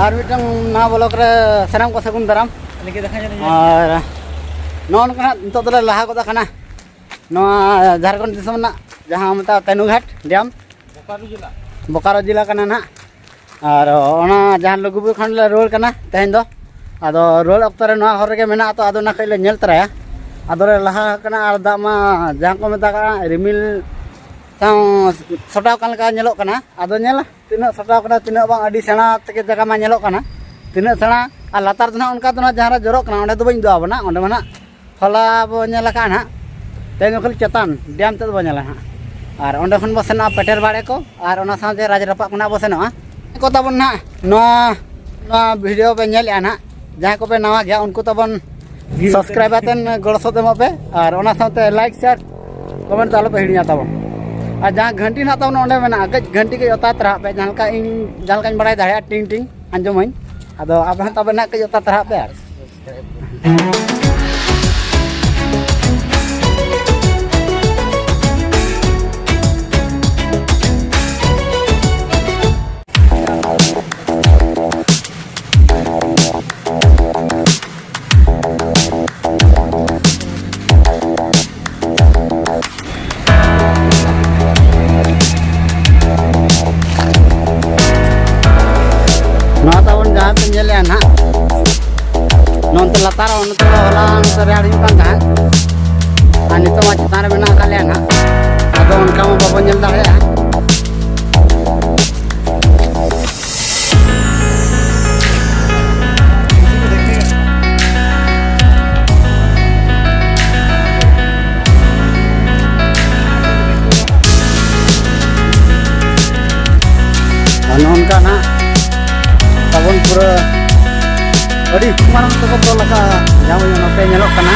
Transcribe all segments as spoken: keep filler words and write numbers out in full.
ᱟᱨ ᱢᱤᱫᱴᱟᱝ ᱱᱟᱣᱟ ᱵᱞᱚᱜ ᱨᱮ ᱥᱟᱱᱟᱢ ᱠᱚ ᱥᱟᱹᱜᱩᱱ ᱫᱟᱨᱟᱢ᱾ ᱟᱨ ᱱᱚᱜᱼᱚ ᱱᱚᱝᱠᱟ ᱦᱟᱸᱜ ᱱᱤᱛᱚᱜ ᱫᱚᱞᱮ ᱞᱟᱦᱟ ᱜᱚᱫ ᱟᱠᱟᱱᱟ ᱱᱚᱣᱟ ᱡᱷᱟᱲᱠᱷᱚᱸᱰ ᱫᱤᱥᱚᱢ ᱨᱮᱱᱟᱜ ᱡᱟᱦᱟᱸ ᱢᱮᱛᱟᱜᱼᱟ ᱛᱮᱱᱩᱜᱷᱟᱴ ᱰᱮᱢ, ᱵᱳᱠᱟᱨᱳ ᱡᱮᱞᱟ ᱠᱟᱱᱟ ᱱᱟᱦᱟᱜ᱾ ᱟᱨ ᱚᱱᱟ ᱡᱟᱦᱟᱸ ᱞᱩᱜᱩᱵᱩᱨᱩ ᱠᱷᱚᱱ ᱞᱮ ᱨᱩᱣᱟᱹᱲ ᱠᱟᱱᱟ ᱛᱮᱦᱮᱧ ᱫᱚ᱾ ᱟᱫᱚ ᱨᱩᱣᱟᱹᱲ ᱚᱠᱛᱚ ᱨᱮ ᱱᱚᱣᱟ ᱦᱚᱨ ᱨᱮᱜᱮ ᱢᱮᱱᱟᱜᱼᱟ, ᱛᱚ ᱟᱫᱚ ᱚᱱᱟ ᱠᱟᱹᱡ ᱞᱮ ᱧᱮᱞ ᱛᱚᱨᱟᱭᱟ᱾ ᱟᱫᱚ ᱞᱮ ᱞᱟᱦᱟ ᱟᱠᱟᱱᱟ ᱟᱨ ᱫᱟᱜ ᱢᱟ ᱡᱟᱦᱟᱸ ᱠᱚ ᱢᱮᱛᱟᱜ ᱠᱟᱱᱟ ᱨᱤᱢᱤᱞ ᱥᱟᱶ ᱥᱚᱴᱟᱣ ᱠᱟᱱ ᱞᱮᱠᱟ ᱧᱮᱞᱚᱜ ᱠᱟᱱᱟ᱾ ᱟᱫᱚ ᱧᱮᱞᱟ ᱛᱤᱱᱟᱹᱜ ᱥᱟᱡᱟᱣ ᱠᱟᱱᱟ, ᱛᱤᱱᱟᱹᱜ ᱵᱟᱝ, ᱟᱹᱰᱤ ᱥᱮᱬᱟ ᱛᱮᱜᱮ ᱡᱟᱭᱜᱟ ᱢᱟ ᱧᱮᱞᱚᱜ ᱠᱟᱱᱟ, ᱛᱤᱱᱟᱹᱜ ᱥᱮᱬᱟ᱾ ᱟᱨ ᱞᱟᱛᱟᱨ ᱫᱚ ᱱᱟᱦᱟᱜ ᱚᱱᱠᱟ ᱫᱚ ᱱᱟᱦᱟᱜ ᱡᱟᱦᱟᱸ ᱨᱮ ᱡᱚᱨᱚᱜ ᱠᱟᱱᱟ, ᱚᱸᱰᱮ ᱫᱚ ᱵᱟᱹᱧ ᱩᱫᱩᱜ ᱟᱵᱚᱱᱟ, ᱚᱸᱰᱮ ᱢᱟ ᱱᱟᱦᱟᱜ ᱦᱚᱞᱟ ᱵᱚ ᱧᱮᱞ ᱟᱠᱟᱫᱼᱟ ᱱᱟᱦᱟᱜ, ᱛᱮᱦᱮᱧ ᱫᱚ ᱠᱷᱟᱹᱞᱤ ᱪᱮᱛᱟᱱ ᱰᱮᱢ ᱛᱮᱫ ᱵᱚ ᱧᱮᱞᱟ ᱱᱟᱦᱟᱜ᱾ ᱟᱨ ᱚᱸᱰᱮ ᱠᱷᱚᱱ ᱵᱚ ᱥᱮᱱᱚᱜᱼᱟ ᱯᱮᱴᱮᱨ ᱵᱟᱲᱮ ᱠᱚ, ᱟᱨ ᱚᱱᱟ ᱥᱟᱶᱛᱮ ᱨᱟᱡᱽ ᱨᱟᱯᱟᱜ ᱠᱷᱚᱱᱟᱜ ᱵᱚ ᱥᱮᱱᱚᱜᱼᱟ᱾ ᱠᱚ ᱛᱟᱵᱚᱱ ᱱᱟᱦᱟᱜ ᱱᱚᱣᱟ, ᱱᱚᱣᱟ ᱵᱷᱤᱰᱤᱭᱳ ᱯᱮ ᱧᱮᱞᱮᱫᱼᱟ ᱱᱟᱦᱟᱜ, ᱡᱟᱦᱟᱸᱭ ᱠᱚᱯᱮ ᱱᱟᱣᱟ ᱜᱮᱭᱟ ᱩᱱᱠᱩ ᱛᱟᱵᱚᱱ ᱥᱟᱵᱥᱠᱨᱟᱭᱤᱵ ᱟᱛᱮᱱ ᱜᱚᱲᱚ ᱥᱚᱯᱚᱦᱚᱫ ᱮᱢᱚᱜ ᱯᱮ, ᱟᱨ ᱚᱱᱟ ᱥᱟᱶᱛᱮ ᱞᱟᱭᱤᱠ, ᱥᱮᱭᱟᱨ, ᱠᱚᱢᱮᱱᱴ ᱫᱚ ᱟᱞᱚᱯᱮ ᱦᱤᱲᱤᱧᱟ ᱛᱟᱵᱚᱱ᱾ ᱟᱨ ᱡᱟᱦᱟᱸ ᱜᱷᱟᱱᱴᱤ ᱱᱟᱦᱟᱜ ᱛᱟᱵᱚᱱ ᱚᱸᱰᱮ ᱢᱮᱱᱟᱜᱼᱟ, ᱠᱟᱹᱡ ᱜᱷᱟᱱᱴᱤ ᱠᱟᱹᱡ ᱚᱛᱟ ᱛᱚᱨᱟ ᱦᱟᱜ ᱯᱮ, ᱡᱟᱦᱟᱸ ᱞᱮᱠᱟ ᱤᱧ, ᱡᱟᱦᱟᱸ ᱞᱮᱠᱟᱧ ᱵᱟᱲᱟᱭ ᱫᱟᱲᱮᱭᱟᱜᱼᱟ, ᱴᱤᱝ ᱴᱤᱝ ᱟᱸᱡᱚᱢᱟᱹᱧ᱾ ᱟᱫᱚ ᱟᱯᱮ ᱦᱚᱸ ᱛᱟᱵᱚᱱ ᱱᱟᱦᱟᱜ ᱠᱟᱹᱡ ᱚᱛᱟ ᱛᱚᱨᱟ ᱦᱟᱜ ᱯᱮ ᱟᱨ ᱱᱚᱣᱟ ᱛᱟᱵᱚᱱ ᱡᱟᱦᱟᱸ ᱯᱮ ᱧᱮᱞᱮᱜᱼᱟ ᱱᱟᱦᱟᱜ, ᱱᱚᱱᱛᱮ ᱞᱟᱛᱟᱨ, ᱱᱚᱛᱮ ᱫᱚ ᱦᱚᱞᱟ ᱱᱚᱛᱮ ᱨᱮᱭᱟᱲ ᱦᱩᱭᱩᱜ ᱠᱟᱱ ᱛᱟᱦᱮᱸᱫ, ᱟᱨ ᱱᱤᱛᱚᱜ ᱢᱟ ᱪᱮᱛᱟᱱ ᱨᱮ ᱢᱮᱱᱟᱜ ᱟᱠᱟᱫ ᱞᱮᱭᱟ ᱱᱟᱦᱟᱜ, ᱟᱫᱚ ᱚᱱᱠᱟ ᱢᱟ ᱵᱟᱵᱚᱱ ᱧᱮᱞ ᱫᱟᱲᱮᱭᱟᱜᱼᱟ᱾ ᱟᱨ ᱱᱚᱜᱼᱚ ᱱᱚᱝᱠᱟ ᱱᱟᱦᱟᱜ ᱛᱟᱵᱚᱱ ᱯᱩᱨᱟᱹ ᱟᱹᱰᱤ ᱢᱟᱨᱟᱝ ᱛᱮᱠᱚ ᱛᱚᱞ ᱟᱠᱟᱫᱼᱟ, ᱡᱟᱦᱟᱸ ᱱᱚᱛᱮ ᱧᱮᱞᱚᱜ ᱠᱟᱱᱟ᱾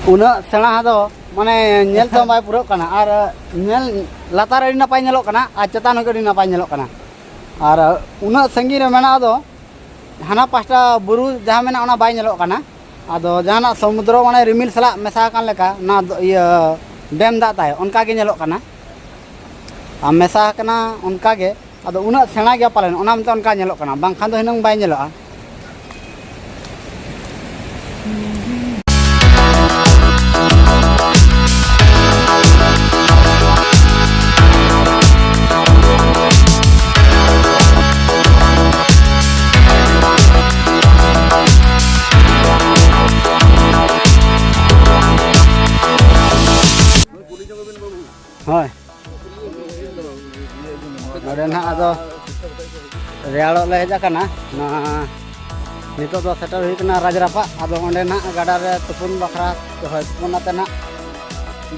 ᱩᱱᱟᱹᱜ ᱥᱮᱬᱟ ᱫᱚ ᱢᱟᱱᱮ ᱧᱮᱞ ᱛᱮᱦᱚᱸ ᱵᱟᱭ ᱯᱩᱨᱟᱹᱜ ᱠᱟᱱᱟ, ᱟᱨ ᱧᱮᱞ ᱞᱟᱛᱟᱨ ᱟᱹᱰᱤ ᱱᱟᱯᱟᱭ ᱧᱮᱞᱚᱜ ᱠᱟᱱᱟ ᱟᱨ ᱪᱮᱛᱟᱱ ᱦᱚᱸ ᱟᱹᱰᱤ ᱱᱟᱯᱟᱭ ᱧᱮᱞᱚᱜ ᱠᱟᱱᱟ᱾ ᱟᱨ ᱩᱱᱟᱹᱜ ᱥᱟᱺᱜᱤᱧ ᱨᱮ ᱢᱮᱱᱟᱜ ᱫᱚ ᱦᱟᱱᱟ ᱯᱟᱥᱴᱟ ᱵᱩᱨᱩ ᱡᱟᱦᱟᱸ ᱢᱮᱱᱟᱜᱼᱟ ᱚᱱᱟ ᱵᱟᱭ ᱧᱮᱞᱚᱜ ᱠᱟᱱᱟ᱾ ᱟᱫᱚ ᱡᱟᱦᱟᱱᱟᱜ ᱥᱚᱢᱩᱫᱨᱚ ᱢᱟᱱᱮ ᱨᱤᱢᱤᱞ ᱥᱟᱞᱟᱜ ᱢᱮᱥᱟ ᱟᱠᱟᱱ ᱞᱮᱠᱟ ᱚᱱᱟ ᱫᱚ, ᱤᱭᱟᱹ ᱰᱮᱢ ᱫᱟᱜ ᱛᱟᱭ ᱚᱱᱠᱟ ᱜᱮ ᱧᱮᱞᱚᱜ ᱠᱟᱱᱟ᱾ ᱟᱨ ᱢᱮᱥᱟ ᱟᱠᱟᱱᱟ ᱚᱱᱠᱟ ᱜᱮ᱾ ᱟᱫᱚ ᱩᱱᱟᱹᱜ ᱥᱮᱬᱟ ᱜᱮᱭᱟ ᱯᱟᱞᱮᱱ, ᱚᱱᱟ ᱢᱮᱱᱛᱮ ᱚᱱᱠᱟ ᱧᱮᱞᱚᱜ ᱠᱟᱱᱟ, ᱵᱟᱝᱠᱷᱟᱱ ᱫᱚ ᱦᱩᱱᱟᱹᱝ ᱵᱟᱭ ᱧᱮᱞᱚᱜᱼᱟ᱾ ᱦᱳᱭ᱾ ᱱᱚᱰᱮ ᱱᱟᱦᱟᱜ ᱟᱫᱚ ᱨᱮᱭᱟᱲᱚᱜ ᱞᱮ ᱦᱮᱡ ᱟᱠᱟᱱᱟ᱾ ᱱᱚᱣᱟ ᱱᱤᱛᱚᱜ ᱫᱚ ᱥᱮᱴᱮᱨ ᱦᱩᱭ ᱠᱟᱱᱟ ᱨᱟᱡᱽᱨᱟᱯᱟᱜ᱾ ᱟᱫᱚ ᱚᱸᱰᱮ ᱱᱟᱦᱟᱜ ᱜᱟᱰᱟ ᱨᱮ ᱛᱩᱯᱩᱱ ᱵᱟᱠᱷᱨᱟ ᱦᱳᱭ ᱛᱩᱯᱩᱱ ᱟᱛᱮ ᱱᱟᱦᱟᱜ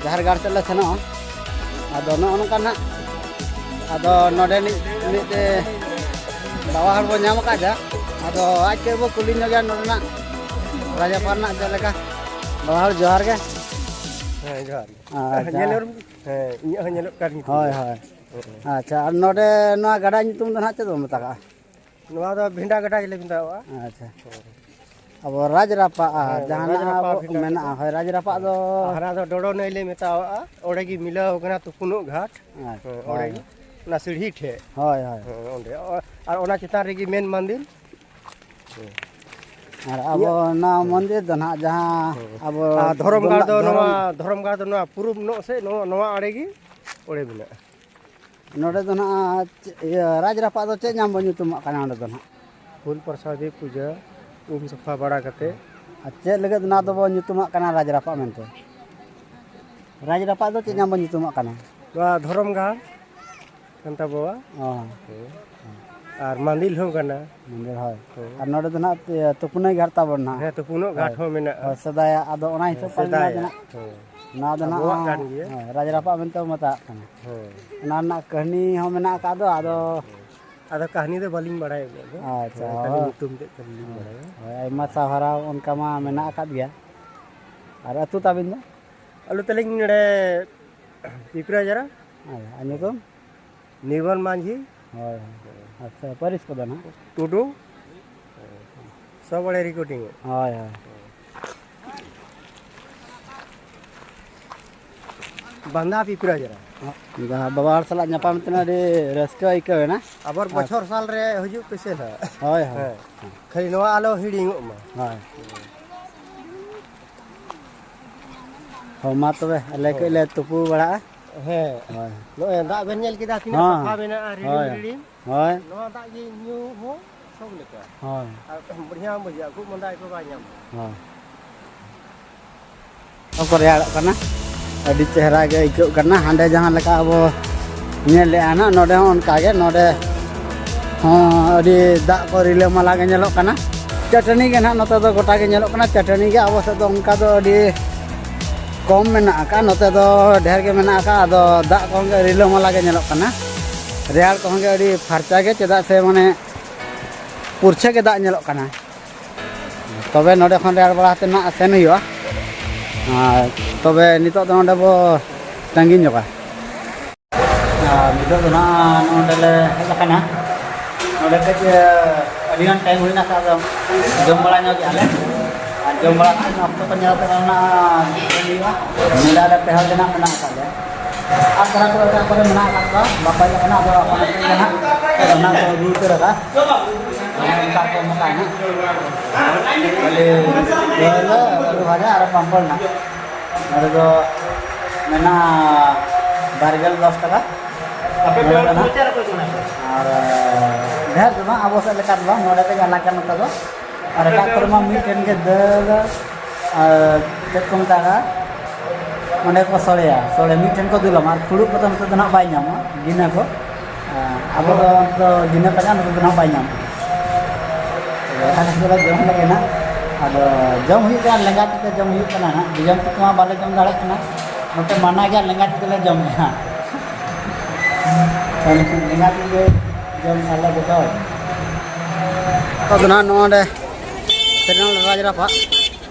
ᱡᱟᱦᱮᱨ ᱜᱟᱲ ᱥᱮᱫ ᱞᱮ ᱥᱮᱱᱚᱜᱼᱟ᱾ ᱟᱫᱚ ᱱᱚᱜᱼᱚ ᱱᱚᱝᱠᱟ ᱱᱟᱦᱟᱜ ᱟᱫᱚ ᱱᱚᱰᱮᱱᱤᱡ ᱢᱤᱫ ᱵᱟᱵᱟ ᱦᱚᱲ ᱵᱚᱱ ᱧᱟᱢ ᱟᱠᱟᱫᱟ᱾ ᱟᱫᱚ ᱟᱡ ᱠᱟᱹᱡ ᱵᱚ ᱠᱩᱞᱤ ᱧᱚᱜᱮᱭᱟ ᱱᱚᱰᱮᱱᱟᱜ ᱨᱟᱡᱽᱨᱟᱯᱟ ᱨᱮᱱᱟᱜ ᱪᱮᱫ ᱞᱮᱠᱟ᱾ ᱵᱟᱵᱟ ᱦᱚᱲ ᱡᱚᱦᱟᱨ ᱜᱮ᱾ ᱦᱮᱸ, ᱡᱚᱦᱟᱨ ᱜᱮ᱾ ᱟᱪᱪᱷᱟ᱾ ᱧᱮᱞ ᱦᱮᱸ, ᱤᱧᱟᱹᱜ ᱦᱚᱸ ᱧᱮᱞᱚᱜ ᱠᱟᱱ ᱜᱮ ᱦᱳᱭ, ᱛᱤᱧᱟᱹ᱾ ᱦᱳᱭ᱾ ᱦᱮᱸ᱾ ᱟᱪᱪᱷᱟ, ᱟᱨ ᱱᱚᱰᱮ ᱱᱚᱣᱟ ᱜᱟᱰᱟ ᱧᱩᱛᱩᱢ ᱫᱚ ᱱᱟᱦᱟᱜ ᱪᱮᱫ ᱵᱚᱱ ᱢᱮᱛᱟᱜᱼᱟ? ᱱᱚᱣᱟ ᱫᱚ ᱵᱷᱮᱸᱰᱟ ᱜᱟᱰᱟ ᱜᱮᱞᱮ ᱢᱮᱛᱟᱣᱟᱜᱼᱟ᱾ ᱟᱪᱪᱷᱟ᱾ ᱦᱮᱸ᱾ ᱟᱵᱚ ᱨᱟᱡᱽ ᱨᱟᱯᱟᱜᱼᱟ, ᱦᱮᱸ, ᱡᱟᱦᱟᱱᱟᱜ ᱨᱟᱡᱽ ᱨᱟᱯᱟᱜ ᱟᱵᱚ ᱵᱷᱮᱸᱰᱟ ᱢᱮᱱᱟᱜᱼᱟ, ᱜᱟᱰᱟ᱾ ᱦᱳᱭ, ᱨᱟᱡᱽ ᱨᱟᱯᱟᱜ ᱫᱚ᱾ ᱟᱨ ᱦᱟᱱᱟ ᱫᱚ ᱰᱚᱰᱚ ᱱᱟᱹᱭ ᱞᱮ ᱢᱮᱛᱟᱣᱟᱜᱼᱟ, ᱚᱸᱰᱮ ᱜᱮ ᱢᱤᱞᱟᱹᱣ ᱠᱟᱱᱟ ᱛᱩᱯᱩᱱᱚᱜ ᱜᱷᱟᱴ᱾ ᱟᱪᱪᱷᱟ, ᱦᱮᱸ, ᱚᱸᱰᱮ ᱦᱳᱭ᱾ ᱜᱮ, ᱚᱱᱟ ᱥᱤᱲᱦᱤ ᱴᱷᱮᱡ᱾ ᱦᱳᱭ, ᱦᱳᱭ᱾ ᱦᱮᱸ, ᱚᱸᱰᱮ᱾ ᱟᱨ ᱚᱱᱟ ᱪᱮᱛᱟᱱ ᱨᱮᱜᱮ ᱢᱮᱱ ᱢᱟᱱᱫᱤᱨ᱾ ᱦᱮᱸ᱾ ᱟᱨ ᱟᱵᱚ ᱤᱧᱟᱹᱜ ᱱᱚᱣᱟ ᱦᱮᱸ᱾ ᱢᱚᱱᱫᱤᱨ ᱫᱚ ᱱᱟᱦᱟᱜ ᱡᱟᱦᱟᱸ ᱦᱮᱸ᱾ ᱟᱵᱚ ᱟᱨ ᱫᱷᱚᱨᱚᱢ ᱜᱟᱲ ᱵᱚᱸᱜᱟ-, ᱫᱚ ᱫᱷᱚᱨᱚᱢ ᱱᱚᱣᱟ, ᱫᱷᱚᱨᱚᱢ ᱜᱟᱲ ᱫᱚ ᱱᱚᱣᱟ ᱯᱩᱨᱩᱵ ᱱᱚᱜ ᱥᱮᱫ, ᱱᱚᱣᱟ, ᱱᱚᱣᱟ ᱟᱲᱮ ᱜᱮ ᱚᱸᱰᱮ ᱢᱮᱱᱟᱜᱼᱟ᱾ ᱱᱚᱰᱮ ᱫᱚ ᱱᱟᱦᱟᱜ ᱪᱮᱫ, ᱤᱭᱟᱹ, ᱨᱟᱡᱽ ᱨᱟᱯᱟᱜ ᱫᱚ ᱪᱮᱫ ᱧᱟᱢ ᱵᱚᱱ ᱧᱩᱛᱩᱢᱟᱜ ᱠᱟᱱᱟ ᱱᱚᱰᱮ ᱫᱚ ᱱᱟᱦᱟᱜ? ᱯᱷᱩᱞ ᱯᱨᱚᱥᱟᱫᱤ ᱯᱩᱡᱟᱹ, ᱩᱢ ᱥᱟᱯᱷᱟ ᱵᱟᱲᱟ ᱠᱟᱛᱮ᱾ ᱟᱨ ᱪᱮᱫ ᱞᱟᱹᱜᱤᱫ ᱱᱚᱣᱟ ᱫᱚᱵᱚ ᱧᱩᱛᱩᱢᱟᱜ ᱠᱟᱱᱟ ᱨᱟᱡᱽ ᱨᱟᱯᱟᱜ ᱢᱮᱱᱛᱮ? ᱨᱟᱡᱽ ᱨᱟᱯᱟᱜ ᱫᱚ ᱪᱮᱫ ᱧᱟᱢ ᱵᱚᱱ ᱧᱩᱛᱩᱢᱟᱜ ᱠᱟᱱᱟ? ᱱᱚᱣᱟ ᱫᱷᱚᱨᱚᱢ ᱜᱟᱲ ᱠᱟᱱ ᱛᱟᱵᱚᱣᱟ᱾ ᱚ᱾ ᱦᱮᱸ᱾ ᱟᱨ ᱢᱟᱱᱫᱤᱞ ᱦᱚᱸ ᱠᱟᱱᱟ᱾ ᱢᱟᱱᱫᱤᱞ, ᱦᱳᱭ᱾ ᱦᱮᱸ᱾ ᱟᱨ ᱱᱚᱰᱮ ᱫᱚ ᱱᱟᱦᱟᱜ ᱛᱩᱯᱩᱱᱟᱹᱭ ᱜᱷᱟᱴ ᱛᱟᱵᱚᱱ ᱱᱟᱦᱟᱜ᱾ ᱦᱮᱸ, ᱛᱩᱯᱩᱱᱚᱜ ᱜᱷᱟᱴ ᱦᱳᱭ᱾ ᱦᱚᱸ ᱢᱮᱱᱟᱜᱼᱟ᱾ ᱦᱳᱭ, ᱥᱮᱫᱟᱭᱟᱜ᱾ ᱟᱫᱚ ᱚᱱᱟ ᱦᱮᱸ, ᱦᱤᱥᱟᱹᱵ ᱯᱟᱞᱮ ᱱᱚᱣᱟ ᱫᱚ ᱥᱮᱫᱟᱭᱟᱜ᱾ ᱱᱟᱦᱟᱜ, ᱦᱮᱸ᱾ ᱦᱮᱸ, ᱨᱟᱡᱽ ᱨᱟᱯᱟᱜ ᱢᱮᱱᱛᱮ ᱵᱚ ᱢᱮᱛᱟᱜ ᱠᱟᱱᱟ᱾ ᱦᱮᱸ᱾ ᱚᱱᱟ ᱨᱮᱱᱟᱜ ᱠᱟᱹᱦᱱᱤ ᱦᱚᱸ ᱢᱮᱱᱟᱜ ᱟᱠᱟᱫ ᱫᱚ, ᱟᱫᱚ ᱦᱮᱸ᱾ ᱟᱫᱚ ᱠᱟᱹᱦᱱᱤ ᱫᱚ ᱵᱟᱹᱞᱤᱧ ᱵᱟᱲᱟᱭᱟ ᱩᱱᱟᱹᱜ ᱫᱚ᱾ ᱟᱪᱪᱷᱟ, ᱦᱮᱸ, ᱠᱷᱟᱹᱞᱤ ᱦᱳᱭ᱾ ᱧᱩᱛᱩᱢ ᱛᱮᱫ ᱠᱷᱟᱹᱞᱤ ᱞᱤᱧ ᱦᱮᱸ᱾ ᱵᱟᱲᱟᱭᱟ᱾ ᱦᱳᱭ, ᱟᱭᱢᱟ ᱥᱟᱨᱦᱟᱣ, ᱚᱱᱠᱟ ᱢᱟ ᱢᱮᱱᱟᱜ ᱟᱠᱟᱫ ᱜᱮᱭᱟ᱾ ᱟᱨ ᱟᱹᱛᱩ ᱛᱟᱵᱤᱱ ᱫᱚ? ᱟᱹᱞᱩ ᱛᱟᱹᱞᱤᱧ ᱱᱚᱰᱮ ᱯᱤᱯᱨᱟᱡᱟᱨᱟ᱾ ᱦᱳᱭ, ᱟᱨ ᱧᱩᱛᱩᱢ? ᱱᱤᱨᱵᱚᱱ ᱢᱟᱹᱡᱷᱤ᱾ ᱦᱳᱭ, ᱦᱳᱭ᱾ ᱟᱪᱪᱷᱟ, ᱯᱟᱹᱨᱤᱥ ᱠᱚᱫᱚ ᱱᱟᱦᱟᱜ? ᱴᱩᱰᱩ᱾ ᱥᱚᱵ ᱟᱲᱮ ᱨᱮᱠᱚᱨᱰᱤᱝ᱾ ᱦᱳᱭ, ᱦᱳᱭ᱾ ᱵᱟᱸᱫᱟ ᱯᱤᱯᱨᱟᱡᱟᱨᱟ᱾ ᱡᱟᱦᱟᱸ ᱵᱟᱵᱟ ᱦᱚᱲ ᱥᱟᱞᱟᱜ ᱧᱟᱯᱟᱢ ᱠᱟᱛᱮ ᱟᱹᱰᱤ ᱨᱟᱹᱥᱠᱟᱹ ᱟᱹᱭᱠᱟᱹᱣ ᱮᱱᱟ᱾ ᱟᱵᱟᱨ ᱟᱨ ᱵᱚᱪᱷᱚᱨ ᱥᱟᱞ ᱨᱮ ᱦᱤᱡᱩᱜ ᱯᱮᱥᱮ ᱱᱟᱦᱟᱜ᱾ ᱦᱳᱭ, ᱦᱳᱭ᱾ ᱦᱮᱸ᱾ ᱠᱷᱟᱹᱞᱤ ᱱᱚᱣᱟ ᱟᱞᱚ ᱦᱤᱲᱤᱧᱚᱜ ᱢᱟ᱾ ᱦᱳᱭ᱾ ᱦᱳᱭ, ᱢᱟ ᱛᱚᱵᱮ, ᱟᱞᱮ ᱠᱟᱹᱡ ᱦᱳᱭ᱾ ᱞᱮ ᱛᱩᱯᱩ ᱵᱟᱲᱟᱜᱼᱟ᱾ ᱦᱮᱸ᱾ ᱦᱳᱭ᱾ ᱱᱚᱜᱼᱚᱭ ᱫᱟᱜ ᱵᱮᱱ ᱧᱮᱞ ᱠᱮᱫᱟ, ᱛᱤᱱᱟᱹᱜ ᱦᱳᱭ᱾ ᱥᱟᱯᱷᱟ ᱢᱮᱱᱟᱜᱼᱟ, ᱨᱤᱲᱤᱢ ᱦᱳᱭ᱾ ᱨᱤᱲᱤᱢ᱾ ᱦᱳᱭ᱾ ᱱᱚᱣᱟ ᱫᱟᱜ ᱜᱮ ᱧᱩ ᱦᱚᱸ ᱥᱚᱠ ᱞᱮᱠᱟ᱾ ᱦᱳᱭ᱾ ᱟᱨ ᱵᱟᱹᱲᱤᱭᱟ ᱵᱩᱡᱷᱟᱹᱜᱼᱟ, ᱠᱷᱩᱵ ᱢᱟᱸᱫᱟ ᱠᱚ ᱵᱟᱭ ᱧᱟᱢᱟ᱾ ᱦᱳᱭ᱾ ᱠᱚ ᱨᱮᱭᱟᱲᱚᱜ ᱠᱟᱱᱟ, ᱟᱹᱰᱤ ᱪᱮᱦᱨᱟ ᱜᱮ ᱟᱹᱭᱠᱟᱹᱜ ᱠᱟᱱᱟ᱾ ᱦᱟᱸᱰᱮ ᱡᱟᱦᱟᱸ ᱞᱮᱠᱟ ᱟᱵᱚ ᱧᱮᱞ ᱞᱮᱜᱼᱟ ᱱᱟᱜ, ᱱᱚᱰᱮ ᱦᱚᱸ ᱚᱱᱠᱟ ᱜᱮ, ᱱᱚᱰᱮ ᱦᱚᱸ ᱟᱹᱰᱤ ᱫᱟᱜ ᱠᱚ ᱨᱤᱞᱟᱹᱢᱟᱞᱟ ᱜᱮ ᱧᱮᱞᱚᱜ ᱠᱟᱱᱟ᱾ ᱪᱟᱹᱴᱟᱹᱱᱤ ᱜᱮ ᱱᱟᱜ ᱱᱚᱛᱮ ᱫᱚ ᱜᱚᱴᱟ ᱜᱮ ᱧᱮᱞᱚᱜ ᱠᱟᱱᱟ᱾ ᱪᱟᱹᱴᱟᱹᱱᱤ ᱜᱮ ᱟᱵᱚ ᱥᱮᱫ ᱫᱚ ᱚᱱᱠᱟ ᱫᱚ ᱟᱹᱰᱤ ᱠᱚᱢ ᱢᱮᱱᱟᱜ ᱟᱠᱟᱫ, ᱱᱚᱛᱮ ᱫᱚ ᱰᱷᱮᱨ ᱜᱮ ᱢᱮᱱᱟᱜ ᱟᱠᱟᱫ᱾ ᱟᱫᱚ ᱫᱟᱜ ᱠᱚᱦᱚᱸ ᱜᱮ ᱨᱤᱞᱟᱹᱢᱟᱞᱟ ᱜᱮ ᱧᱮᱞᱚᱜ ᱠᱟᱱᱟ, ᱨᱮᱭᱟᱲ ᱠᱚᱦᱚᱸ ᱜᱮ ᱟᱹᱰᱤ ᱯᱷᱟᱨᱪᱟ ᱜᱮ, ᱪᱮᱫᱟᱜ ᱥᱮ ᱢᱟᱱᱮ ᱯᱩᱨᱪᱷᱟᱹ ᱜᱮ ᱫᱟᱜ ᱧᱮᱞᱚᱜ ᱠᱟᱱᱟ᱾ ᱛᱚᱵᱮ ᱱᱚᱰᱮ ᱠᱷᱚᱱ ᱨᱮᱭᱟᱲ ᱵᱟᱲᱟ ᱠᱟᱛᱮ ᱱᱟᱜ ᱥᱮᱱ ᱦᱩᱭᱩᱜᱼᱟ᱾ ᱟᱨ ᱛᱚᱵᱮ ᱱᱤᱛᱚᱜ ᱫᱚ ᱱᱚᱰᱮ ᱵᱚ ᱛᱟᱺᱜᱤ ᱧᱚᱜᱟ᱾ ᱟᱨ ᱱᱤᱛᱚᱜ ᱫᱚ ᱱᱟᱜ ᱱᱚᱰᱮ ᱞᱮ ᱦᱮᱡ ᱟᱠᱟᱱᱟ᱾ ᱱᱚᱰᱮ ᱠᱟᱹᱡ, ᱟᱹᱰᱤ ᱜᱟᱱ ᱴᱟᱭᱤᱢ ᱦᱩᱭᱱᱟ, ᱛᱚ ᱟᱫᱚ ᱡᱚᱢ ᱵᱟᱲᱟ ᱧᱚᱜ ᱠᱮᱜᱼᱟ ᱞᱮ᱾ ᱟᱨ ᱡᱚᱢ ᱵᱟᱲᱟ ᱠᱟᱛᱮ ᱚᱠᱛᱚ ᱠᱚ ᱧᱮᱞ ᱠᱟᱛᱮ ᱚᱱᱟ ᱦᱩᱭᱩᱜᱼᱟ᱾ ᱱᱚᱰᱮ ᱟᱞᱮ ᱯᱮ ᱦᱚᱲ ᱜᱮ ᱱᱟᱜ ᱢᱮᱱᱟᱜ ᱟᱠᱟᱫ ᱞᱮᱭᱟ᱾ ᱟᱨ ᱛᱷᱚᱲᱟ ᱠᱚ ᱮᱴᱟᱜ ᱠᱚᱨᱮ ᱢᱮᱱᱟᱜ ᱟᱠᱟᱫ ᱠᱚᱣᱟ, ᱵᱟᱠᱚ ᱦᱮᱡ ᱟᱠᱟᱱᱟ, ᱟᱫᱚ ᱟᱯᱟᱱ ᱟᱹᱯᱤᱱ ᱜᱮ ᱱᱟᱜ ᱚᱱᱟ ᱠᱚ ᱟᱹᱜᱩ ᱩᱛᱟᱹᱨ ᱟᱠᱟᱫ᱾ ᱚᱱᱮ ᱚᱱᱠᱟ ᱠᱚ ᱮᱢ ᱟᱠᱟᱫ ᱱᱟᱜ᱾ ᱠᱷᱟᱹᱞᱤ ᱫᱟᱹᱞ, ᱟᱹᱞᱩ ᱵᱷᱟᱡᱟ ᱟᱨ ᱯᱟᱢᱯᱚᱲ ᱱᱟᱜ᱾ ᱱᱚᱰᱮ ᱫᱚ ᱢᱮᱱᱟᱜᱼᱟ ᱵᱟᱨᱜᱮᱞ ᱫᱚᱥ ᱴᱟᱠᱟ᱾ ᱟᱯᱮ ᱯᱮ ᱱᱚᱰᱮ ᱫᱚ ᱱᱟᱜ᱾ ᱟᱨ ᱰᱷᱮᱨ ᱫᱚ ᱱᱟᱜ ᱟᱵᱚ ᱥᱮᱫ ᱞᱮᱠᱟ ᱫᱚ ᱵᱟᱝ, ᱱᱚᱰᱮ ᱫᱚ ᱡᱟᱞᱟ ᱠᱟᱱ ᱱᱚᱛᱮ ᱫᱚ᱾ ᱟᱨ ᱮᱴᱟᱜ ᱠᱚᱨᱮ ᱢᱟ ᱢᱤᱫᱴᱮᱱ ᱜᱮ ᱫᱟᱹᱞ, ᱟᱨ ᱪᱮᱫ ᱠᱚ ᱢᱮᱛᱟᱜᱼᱟ, ᱚᱸᱰᱮ ᱠᱚ ᱥᱚᱲᱮᱭᱟ, ᱥᱚᱲᱮ ᱢᱤᱫᱴᱷᱮᱱ ᱠᱚ ᱫᱩᱞᱟᱢᱟ, ᱟᱨ ᱯᱷᱩᱲᱩᱜ ᱠᱚᱫᱚ ᱱᱚᱛᱮ ᱫᱚ ᱱᱟᱦᱟᱜ ᱵᱟᱭ ᱧᱟᱢᱚᱜᱼᱟ, ᱜᱤᱱᱟᱹ ᱠᱚ᱾ ᱟᱵᱚ ᱫᱚ ᱱᱚᱛᱮ ᱫᱚ ᱜᱤᱱᱟᱹ ᱯᱟᱸᱡᱟ, ᱱᱚᱛᱮ ᱫᱚ ᱱᱟᱦᱟᱜ ᱵᱟᱭ ᱧᱟᱢᱚᱜᱼᱟ᱾ ᱛᱚᱵᱮ ᱟᱞᱮ ᱫᱚᱞᱮ ᱡᱚᱢ ᱞᱮᱜᱮ ᱱᱟᱦᱟᱜ᱾ ᱟᱫᱚ ᱡᱚᱢ ᱦᱩᱭᱩᱜ ᱠᱟᱱᱟ, ᱞᱮᱸᱜᱟ ᱛᱤ ᱛᱮ ᱡᱚᱢ ᱦᱩᱭᱩᱜ ᱠᱟᱱᱟ ᱱᱟᱦᱟᱜ, ᱡᱚᱡᱚᱢ ᱛᱤ ᱛᱮᱢᱟ ᱵᱟᱞᱮ ᱡᱚᱢ ᱫᱟᱲᱮᱭᱟᱜ ᱠᱟᱱᱟ, ᱱᱚᱛᱮ ᱢᱟᱱᱟ ᱜᱮᱭᱟ, ᱞᱮᱸᱜᱟ ᱛᱤ ᱛᱮᱞᱮ ᱡᱚᱢᱮᱜᱼᱟ᱾ ᱞᱮᱸᱜᱟ ᱛᱤ ᱛᱮ ᱡᱚᱢ ᱟᱞᱮ ᱡᱚᱛᱚ ᱦᱚᱲ᱾ ᱟᱫᱚ ᱱᱟᱦᱟᱜ ᱱᱚᱰᱮ ᱛᱮᱨᱮᱞ ᱨᱟᱡᱽᱨᱟ ᱯᱟᱜ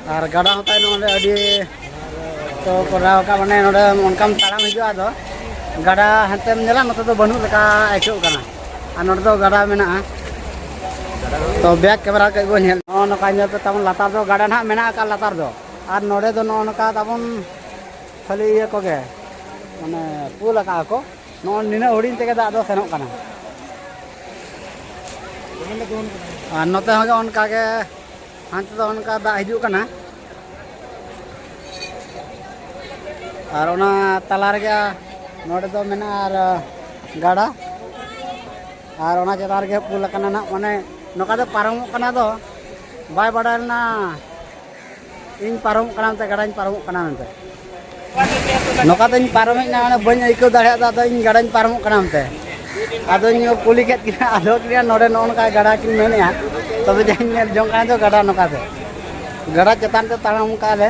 ᱟᱨ ᱜᱟᱰᱟ ᱦᱚᱸ ᱛᱟᱭ ᱱᱚᱰᱮ ᱟᱹᱰᱤ ᱠᱚ ᱠᱚᱨᱟᱣ ᱟᱠᱟᱫ, ᱢᱟᱱᱮ ᱱᱚᱰᱮ ᱚᱱᱠᱟᱢ ᱛᱟᱲᱟᱢ ᱦᱤᱡᱩᱜᱼᱟ, ᱟᱫᱚ ᱜᱟᱰᱟ ᱦᱟᱱᱛᱮᱢ ᱧᱮᱞᱟ, ᱱᱚᱛᱮ ᱫᱚ ᱵᱟᱹᱱᱩᱜ ᱞᱮᱠᱟ ᱟᱹᱭᱠᱟᱹᱜ ᱠᱟᱱᱟ᱾ ᱟᱨ ᱱᱚᱰᱮ ᱫᱚ ᱜᱟᱰᱟ ᱢᱮᱱᱟᱜᱼᱟ᱾ ᱛᱚ ᱵᱮᱠ ᱠᱮᱢᱮᱨᱟ ᱠᱟᱹᱡ ᱵᱚᱱ ᱧᱮᱞ, ᱱᱚᱜᱼᱚ ᱱᱚᱝᱠᱟ ᱧᱮᱞ ᱯᱮ ᱛᱟᱵᱚᱱ, ᱞᱟᱛᱟᱨ ᱫᱚ ᱜᱟᱰᱟ ᱱᱟᱦᱟᱜ ᱢᱮᱱᱟᱜ ᱟᱠᱟᱫ ᱞᱟᱛᱟᱨ ᱫᱚ᱾ ᱟᱨ ᱱᱚᱰᱮ ᱫᱚ ᱱᱚᱜᱼᱚ ᱱᱚᱝᱠᱟ ᱛᱟᱵᱚᱱ ᱠᱷᱟᱹᱞᱤ ᱤᱭᱟᱹ ᱠᱚᱜᱮ, ᱢᱟᱱᱮ ᱯᱩᱞ ᱟᱠᱟᱫ ᱠᱚ᱾ ᱱᱚᱜᱼᱚᱭ ᱱᱤᱱᱟᱹᱜ ᱦᱩᱰᱤᱧ ᱛᱮᱜᱮ ᱫᱟᱜ ᱫᱚ ᱥᱮᱱᱚᱜ ᱠᱟᱱᱟ᱾ ᱟᱨ ᱱᱚᱛᱮ ᱦᱚᱸ ᱚᱱᱠᱟ ᱜᱮ, ᱦᱟᱱᱛᱮ ᱫᱚ ᱚᱱᱠᱟ ᱫᱟᱜ ᱦᱤᱡᱩᱜ ᱠᱟᱱᱟ᱾ ᱟᱨ ᱚᱱᱟ ᱛᱟᱞᱟ ᱨᱮᱜᱮ ᱱᱚᱰᱮ ᱫᱚ ᱢᱮᱱᱟᱜᱼᱟ ᱟᱨ ᱜᱟᱰᱟ, ᱟᱨ ᱚᱱᱟ ᱪᱮᱛᱟᱱ ᱨᱮᱜᱮ ᱯᱩᱞ ᱟᱠᱟᱱᱟ ᱱᱟᱜ, ᱢᱟᱱᱮ ᱱᱚᱝᱠᱟ ᱫᱚ ᱯᱟᱨᱚᱢᱚᱜ ᱠᱟᱱᱟ ᱫᱚ, ᱵᱟᱭ ᱵᱟᱰᱟᱭ ᱞᱮᱱᱟ ᱤᱧ ᱯᱟᱨᱚᱢᱚᱜ ᱠᱟᱱᱟ ᱢᱮᱱᱛᱮ, ᱜᱟᱰᱟᱧ ᱯᱟᱨᱚᱢᱚᱜ ᱠᱟᱱᱟ ᱢᱮᱱᱛᱮ᱾ ᱱᱚᱝᱠᱟ ᱛᱮᱧ ᱯᱟᱨᱚᱢ ᱦᱮᱡ ᱮᱱᱟ, ᱢᱟᱱᱮ ᱵᱟᱹᱧ ᱟᱹᱭᱠᱟᱹᱣ ᱫᱟᱲᱮᱭᱟᱫᱟ, ᱟᱫᱚ ᱤᱧ ᱜᱟᱰᱟᱧ ᱯᱟᱨᱚᱢᱚᱜ ᱠᱟᱱᱟ ᱢᱮᱱᱛᱮ᱾ ᱟᱫᱚᱧ ᱠᱩᱞᱤ ᱠᱮᱫ ᱠᱤᱱᱟ, ᱟᱫᱚ ᱠᱤᱱᱟ ᱱᱚᱰᱮ ᱱᱚᱜᱼᱚ ᱱᱚᱝᱠᱟ ᱜᱟᱰᱟ ᱠᱤᱱ ᱢᱮᱱᱮᱫᱼᱟ, ᱛᱚᱵᱮ ᱡᱟᱧ ᱧᱮᱞ ᱡᱚᱝ ᱠᱟᱱᱟ ᱫᱚ ᱜᱟᱰᱟ ᱱᱚᱝᱠᱟ ᱛᱮ᱾ ᱜᱟᱰᱟ ᱪᱮᱛᱟᱱ ᱛᱮ ᱛᱟᱲᱟᱢ ᱠᱟᱜᱼᱟ ᱞᱮ᱾